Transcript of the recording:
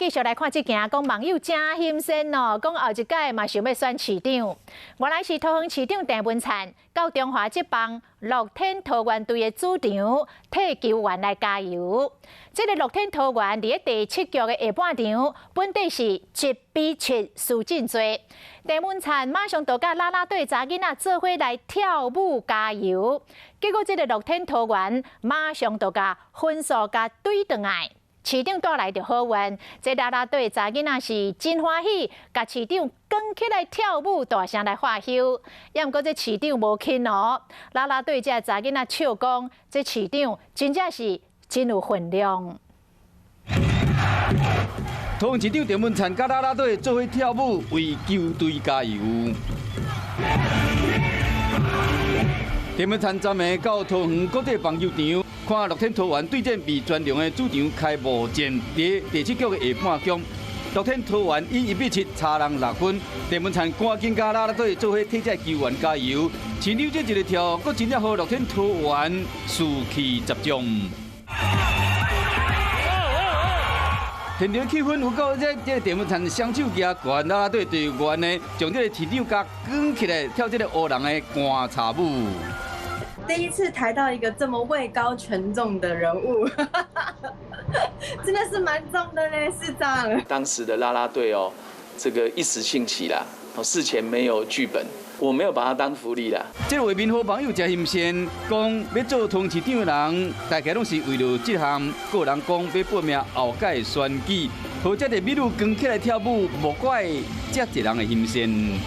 繼續來看這件，講網友真興奮哦，講後一屆嘛想欲選市長。原來是桃園市長鄭文燦到中華職棒樂天桃猿隊的主場替球員來加油。這个樂天桃猿佇咧第七局的下半場，本底是7比7輸真濟。鄭文燦馬上就佮啦啦隊查囡仔做伙來跳舞加油，結果這个樂天桃猿馬上就共分數共追轉來。市長帶來著好運，這啦啦隊查囡仔是真歡喜，共市長扛起來跳舞，大聲來喝溼。也毋過這市長無輕哦，啦啦隊這查囡仔笑講，這市長真正是真有分量。桃園市長鄭文燦佮啦啦隊做伙跳舞，為球隊加油。鄭文燦昨暝到桃園國際棒球場，看樂天桃猿對戰味全龍的主場開幕戰，佇第七局的下半場，樂天桃猿以1比7差人6分。鄭文燦趕緊佮啦啦隊做伙替這球員加油，市長這一个跳，閣真正予樂天桃猿士氣集中。現場氣氛有夠熱，這個鄭文燦雙手舉懸，啦啦隊隊員呢，將這個市長共扛起來跳這个烏人的棺柴舞。第一次抬到一個這麼位高權重的人物，真的是蠻重的呢，市長。當時的啦啦隊哦，這個一時興起啦，事前沒有劇本，我沒有把它當福利啦。這位民和網友真新鮮，講欲做桃園市長的人，大概攏是為著這項，閣有人講欲報名後屆選舉，予這个美女扛起來跳舞，莫怪遮濟人會欣羨。